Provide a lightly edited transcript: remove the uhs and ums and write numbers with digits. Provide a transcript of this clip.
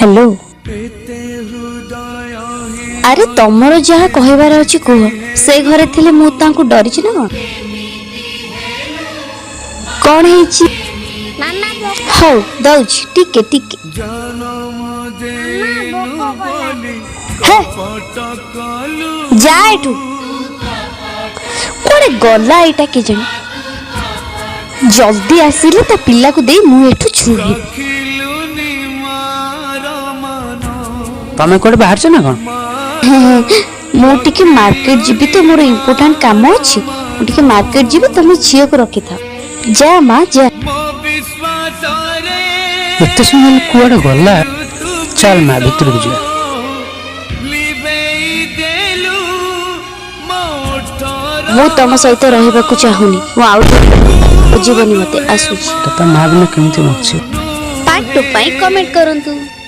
Hello. ଆରେ, ତମର ଯାହା କହିବାର ଅଛି କୁହ। ସେ ଘରେ ଥିଲେ ମୁଁ ତାଙ୍କୁ ଡରିଛି ନା କଣ? କଣ ହେଇଛି? ହଉ, ଦଉଛି, ଟିକେ ଟିକେ। ହେ, ଯା ଏଠୁ। କୁଆଡେ ଗଲା ଏଇଟା କେଜାଣି? ଜଲ୍ଦି ଆସିଲେ ତା ପିଲାକୁ ଦେଇ ମୁଁ ଏଠୁ ଛୁଇଁବି। ତମେ କୁଆଡେ ବାହାରିଛ ନା କଣ? ମୁଁ ଟିକେ ମାର୍କେଟ ଯିବି ତ, ମୋର ଇମ୍ପୋର୍ଟାଣ୍ଟ କାମ ଅଛି। ମୁଁ ଟିକେ ମାର୍କେଟ ଯିବି, ତମେ ଝିଅକୁ ରଖିଥାଅ। ଯା ମା, ଯା। ଏତେ ସମୟ ହେଲେ କୁଆଡେ ଗଲା? ଚାଲ ମା, ଭିତରକୁ ଯିବା। ମୁଁ ତମ ସହିତ ରହିବାକୁ ଚାହୁଁନି। ମୁଁ ଆଉ ବୁଝିବନି ମତେ। ଆସୁଛି। ତା ମା ବିନା କେମିତି ବଞ୍ଚିବ? ପାର୍ଟ 2 ପାଇଁ କମେଣ୍ଟ କରନ୍ତୁ।